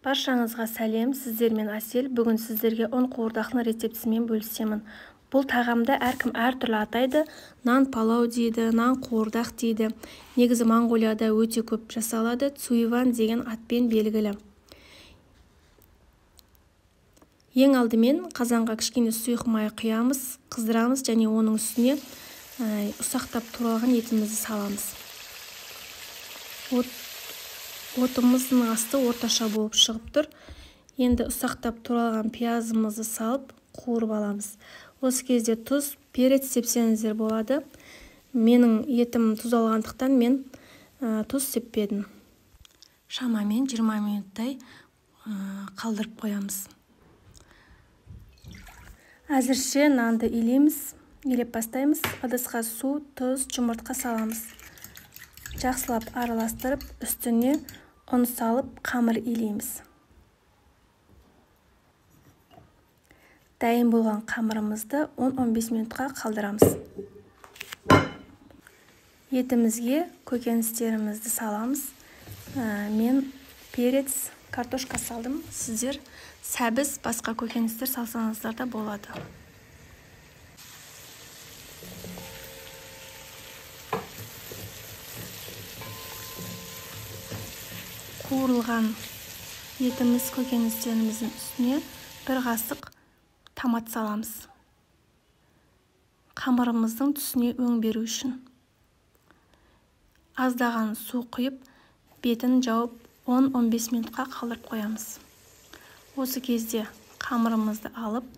Баршаңызға сәлем, сіздермен Әсел. Бүгін сіздерге ұн қуырдақтың рецептісімен бөлісемін. Бұл тағамды әркім әртүрлі атайды. Нан палау дейді, нан қуырдақ дейді. Негізі Моңғолияда өте көп жасалады. Цуиван деген атпен белгілі. Ең алдымен қазанға кішкене сұйық май құямыз, қыздырамыз және оның үстіне ұсақтап туралған етімізді саламыз. Отымыздың асты орташа болып шығып тұр. Енді ұсақтап туралған пиязымызды салып қуырып аламыз. Осы кезде тұз, перец сепсеңіздер болады. Менің етім тұз алғандықтан мен тұз сеппедім. Шамамен 20 минуттай қалдырып қоямыз. Әзірше нанды илейміз, илеп бастаймыз. Ыдысқа су, тұз, жұмыртқа саламыз. Жақсылап араластырып, үстіне ұн салып, қамыр илейміз. Дайын болған қамырымызды 10-15 минутқа қалдырамыз. Етімізге көкөністерімізді саламыз. Мен перец, картошка салдым. Сіздер сәбіз, басқа көкөністер салсаңыздар да болады. Қуырылған етіміз, көкөністеріміздің үстіне бір қасық томат саламыз. Қамырымыздың түсіне өң беру үшін. Аздаған су құйып, бетін жауып 10-15 минутқа қалдырып қоямыз. Осы кезде қамырымызды алып,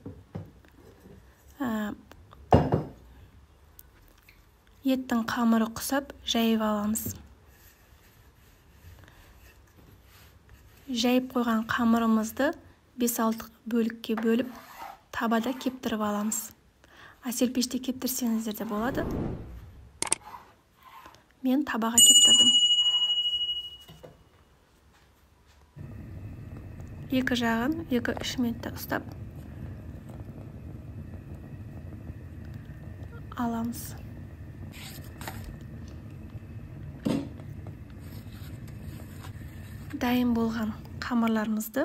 еттің қамыры құсап жайып аламыз. Жайып қойған қамырымызды 5-6 бөлікке бөліп, табада кептіріп аламыз. Әсел пеште кептірсеңіздер де болады. Мен табаға кептірдім. Екі жағын 2-3 минутта ұстап аламыз. Дайын болған қамырларымызды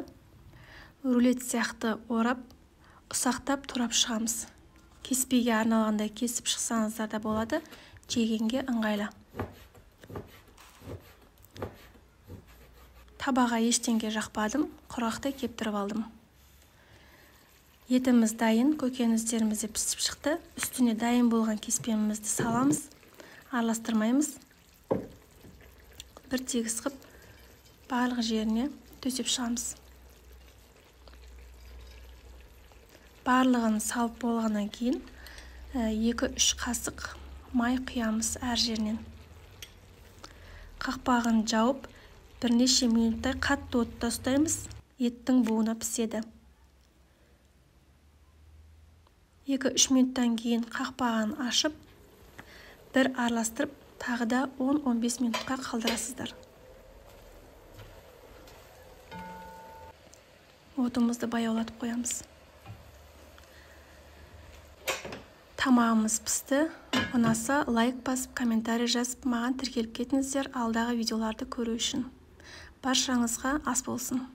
рулет сияқты орап, ұсақтап турап шығамыз. Кеспеге арналғандай кесіп шықсаңыздар да болады, жегенге ыңғайлы. Табаға ештеңе жақпадым, құрғақтай кептіріп алдым. Етіміз дайын, көкөністеріміз де пісіп шықты. Үстіне дайын болған кеспемізді саламыз, араластырмаймыз. Бір тегіс қып барлық жеріне төсеп шығамыз. Барлығын салып болғаннан кейін 2-3 қасық май құямыз әр жерінен. Қақпағын жауып, бірнеше минуттай қатты отта ұстаймыз, еттің буына піседі. 2-3 минуттан кейін қақпағын ашып, бір араластырып, тағы да 10-15 минутқа қалдырасыздар. Отымызды баяулатып қоямыз. Тамағымыз пісті. Ұнаса лайк басып, комментарий жазып, маған тіркеліп кетіңіздер алдағы видеоларды көру үшін. Баршаңызға ас болсын.